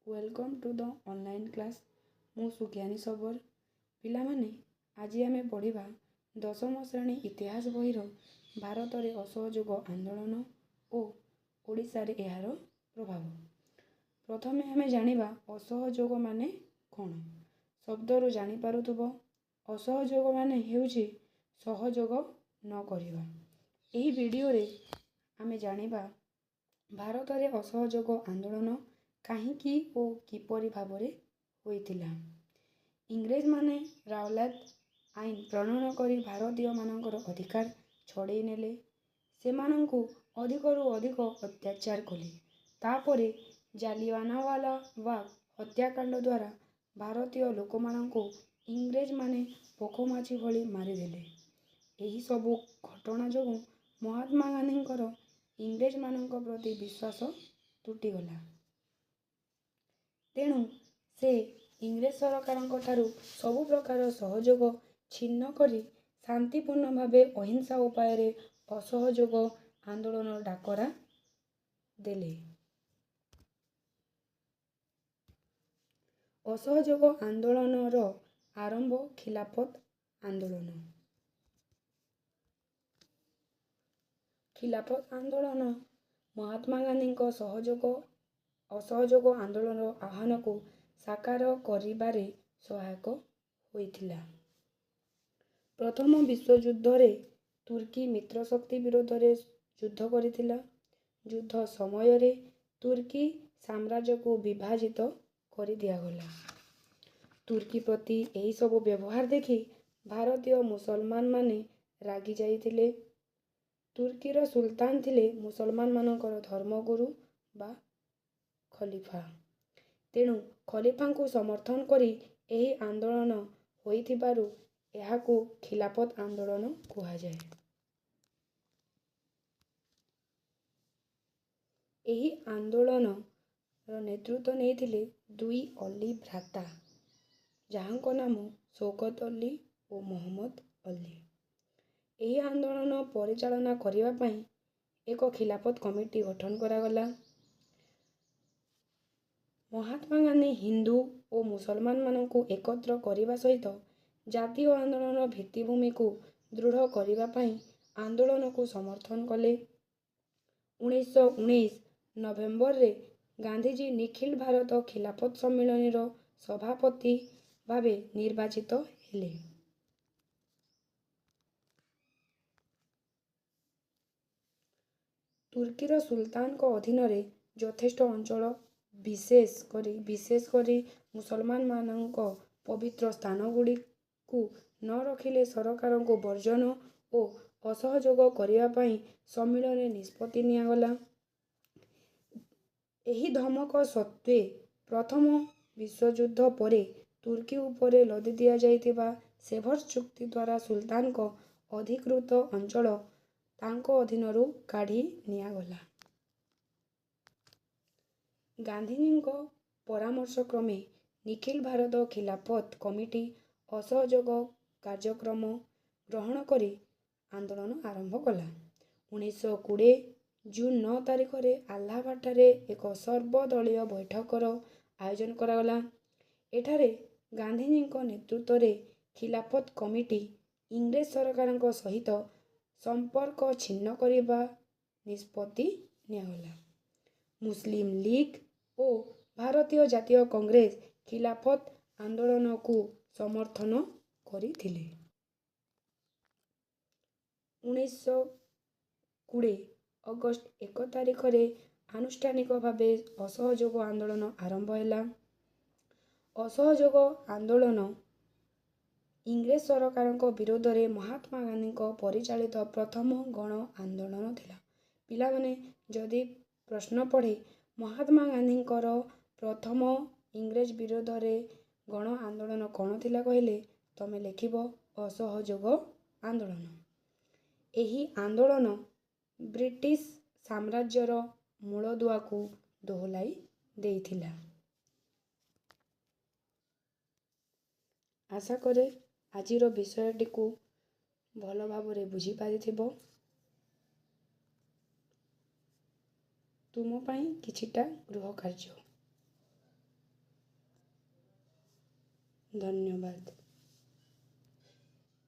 Welcome to the online class. ମୁଁ ସୁଜ୍ଞାନୀ ଶବର। ପିଲାମାନେ, ଆଜି ଆମେ ପଢ଼ିବା ଦଶମ ଶ୍ରେଣୀ ଇତିହାସ ବହିର ଭାରତରେ ଅସହଯୋଗ ଆନ୍ଦୋଳନ ଓ ଓଡ଼ିଶାରେ ଏହାର ପ୍ରଭାବ। ପ୍ରଥମେ ଆମେ ଜାଣିବା ଅସହଯୋଗ ମାନେ କ'ଣ। ଶବ୍ଦରୁ ଜାଣିପାରୁଥିବ, ଅସହଯୋଗ ମାନେ ହେଉଛି ସହଯୋଗ ନ କରିବା। ଏହି ଭିଡ଼ିଓରେ ଆମେ ଜାଣିବା ଭାରତରେ ଅସହଯୋଗ ଆନ୍ଦୋଳନ କାହିଁକି ଓ କିପରି ଭାବରେ ହୋଇଥିଲା। ଇଂରେଜମାନେ ରାଓଲାତ ଆଇନ ପ୍ରଣୟନ କରି ଭାରତୀୟମାନଙ୍କର ଅଧିକାର ଛଡ଼େଇ ନେଲେ, ସେମାନଙ୍କୁ ଅଧିକରୁ ଅଧିକ ଅତ୍ୟାଚାର କଲେ। ତାପରେ ଜାଲିଆନାୱାଲାବାଗ ହତ୍ୟାକାଣ୍ଡ ଦ୍ୱାରା ଭାରତୀୟ ଲୋକମାନଙ୍କୁ ଇଂରେଜମାନେ ପୋକମାଛି ଭଳି ମାରିଦେଲେ। ଏହିସବୁ ଘଟଣା ଯୋଗୁଁ ମହାତ୍ମା ଗାନ୍ଧୀଙ୍କର ଇଂରେଜମାନଙ୍କ ପ୍ରତି ବିଶ୍ୱାସ ତୁଟିଗଲା। ତେଣୁ ସେ ଇଂରେଜ ସରକାରଙ୍କ ଠାରୁ ସବୁ ପ୍ରକାର ସହଯୋଗ ଛିନ୍ନ କରି ଶାନ୍ତିପୂର୍ଣ୍ଣ ଭାବେ ଅହିଂସା ଉପାୟରେ ଅସହଯୋଗ ଆନ୍ଦୋଳନର ଡାକରା ଦେଲେ। ଅସହଯୋଗ ଆନ୍ଦୋଳନର ଆରମ୍ଭ ଖିଲାଫତ ଆନ୍ଦୋଳନ। ଖିଲାଫତ ଆନ୍ଦୋଳନ ମହାତ୍ମା ଗାନ୍ଧୀଙ୍କ ଅସହଯୋଗ ଆନ୍ଦୋଳନର ଆହ୍ୱାନକୁ ସାକାର କରିବାରେ ସହାୟକ ହୋଇଥିଲା। ପ୍ରଥମ ବିଶ୍ୱଯୁଦ୍ଧରେ ତୁର୍କୀ ମିତ୍ରଶକ୍ତି ବିରୋଧରେ ଯୁଦ୍ଧ କରିଥିଲା। ଯୁଦ୍ଧ ସମୟରେ ତୁର୍କୀ ସାମ୍ରାଜ୍ୟକୁ ବିଭାଜିତ କରିଦିଆଗଲା। ତୁର୍କୀ ପ୍ରତି ଏହିସବୁ ବ୍ୟବହାର ଦେଖି ଭାରତୀୟ ମୁସଲମାନମାନେ ରାଗି ଯାଇଥିଲେ। ତୁର୍କୀର ସୁଲତାନ ଥିଲେ ମୁସଲମାନମାନଙ୍କର ଧର୍ମଗୁରୁ ବା ଖଲିଫା। ତେଣୁ ଖଲିଫାଙ୍କୁ ସମର୍ଥନ କରି ଏହି ଆନ୍ଦୋଳନ ହୋଇଥିବାରୁ ଏହାକୁ ଖିଲାଫତ ଆନ୍ଦୋଳନ କୁହାଯାଏ। ଏହି ଆନ୍ଦୋଳନର ନେତୃତ୍ୱ ନେଇଥିଲେ ଦୁଇ ଅଲି ଭ୍ରାତା, ଯାହାଙ୍କ ନାମ ଶୌକତ ଅଲ୍ଲୀ ଓ ମହମ୍ମଦ ଅଲ୍ଲୀ। ଏହି ଆନ୍ଦୋଳନ ପରିଚାଳନା କରିବା ପାଇଁ ଏକ ଖିଲାଫତ କମିଟି ଗଠନ କରାଗଲା। ମହାତ୍ମା ଗାନ୍ଧୀ ହିନ୍ଦୁ ଓ ମୁସଲମାନମାନଙ୍କୁ ଏକତ୍ର କରିବା ସହିତ ଜାତୀୟ ଆନ୍ଦୋଳନର ଭିତ୍ତିଭୂମିକୁ ଦୃଢ଼ କରିବା ପାଇଁ ଆନ୍ଦୋଳନକୁ ସମର୍ଥନ କଲେ। 1919 ନଭେମ୍ବରରେ ଗାନ୍ଧିଜୀ ନିଖିଳ ଭାରତ ଖିଲାଫତ ସମ୍ମିଳନୀର ସଭାପତି ଭାବେ ନିର୍ବାଚିତ ହେଲେ। ତୁର୍କୀର ସୁଲତାନଙ୍କ ଅଧୀନରେ ଯଥେଷ୍ଟ ଅଞ୍ଚଳ, ବିଶେଷ କରି ମୁସଲମାନମାନଙ୍କ ପବିତ୍ର ସ୍ଥାନଗୁଡ଼ିକୁ ନ ରଖିଲେ ସରକାରଙ୍କୁ ବର୍ଜନ ଓ ଅସହଯୋଗ କରିବା ପାଇଁ ସମ୍ମିଳନୀରେ ନିଷ୍ପତ୍ତି ନିଆଗଲା। ଏହି ଧମକ ସତ୍ତ୍ୱେ ପ୍ରଥମ ବିଶ୍ୱଯୁଦ୍ଧ ପରେ ତୁର୍କୀ ଉପରେ ଲଦି ଦିଆଯାଇଥିବା ସେଭର୍ସ ଚୁକ୍ତି ଦ୍ୱାରା ସୁଲତାନଙ୍କ ଅଧିକୃତ ଅଞ୍ଚଳ ତାଙ୍କ ଅଧୀନରୁ କାଢ଼ି ନିଆଗଲା। ଗାନ୍ଧିଜୀଙ୍କ ପରାମର୍ଶକ୍ରମେ ନିଖିଳ ଭାରତ ଖିଲାଫତ କମିଟି ଅସହଯୋଗ କାର୍ଯ୍ୟକ୍ରମ ଗ୍ରହଣ କରି ଆନ୍ଦୋଳନ ଆରମ୍ଭ କଲା। 1920 ଜୁନ୍ 9 ତାରିଖରେ ଆହ୍ଲାବାଦଠାରେ ଏକ ସର୍ବଦଳୀୟ ବୈଠକର ଆୟୋଜନ କରାଗଲା। ଏଠାରେ ଗାନ୍ଧିଜୀଙ୍କ ନେତୃତ୍ୱରେ ଖିଲାଫତ କମିଟି ଇଂରେଜ ସରକାରଙ୍କ ସହିତ ସମ୍ପର୍କ ଛିନ୍ନ କରିବା ନିଷ୍ପତ୍ତି ନିଆଗଲା। ମୁସଲିମ ଲିଗ୍ ଓ ଭାରତୀୟ ଜାତୀୟ କଂଗ୍ରେସ ଖିଲାଫତ ଆନ୍ଦୋଳନକୁ ସମର୍ଥନ କରିଥିଲେ। 1920 ଅଗଷ୍ଟ 1 ତାରିଖରେ ଆନୁଷ୍ଠାନିକ ଭାବେ ଅସହଯୋଗ ଆନ୍ଦୋଳନ ଆରମ୍ଭ ହେଲା। ଅସହଯୋଗ ଆନ୍ଦୋଳନ ଇଂରେଜ ସରକାରଙ୍କ ବିରୋଧରେ ମହାତ୍ମା ଗାନ୍ଧୀଙ୍କ ପରିଚାଳିତ ପ୍ରଥମ ଗଣ ଆନ୍ଦୋଳନ ଥିଲା। ପିଲାମାନେ, ଯଦି ପ୍ରଶ୍ନ ପଡ଼େ ମହାତ୍ମା ଗାନ୍ଧୀଙ୍କର ପ୍ରଥମ ଇଂରେଜ ବିରୋଧରେ ଗଣ ଆନ୍ଦୋଳନ କ'ଣ ଥିଲା କହିଲେ ତମେ ଲେଖିବ ଅସହଯୋଗ ଆନ୍ଦୋଳନ। ଏହି ଆନ୍ଦୋଳନ ବ୍ରିଟିଶ ସାମ୍ରାଜ୍ୟର ମୂଳଦୁଆକୁ ଦୋହଲାଇ ଦେଇଥିଲା। ଆଶା କରେ ଆଜିର ବିଷୟଟିକୁ ଭଲ ଭାବରେ ବୁଝିପାରିଥିବ। ତୁମ ପାଇଁ କିଛିଟା ଗୃହ କାର୍ଯ୍ୟ। ଧନ୍ୟବାଦ।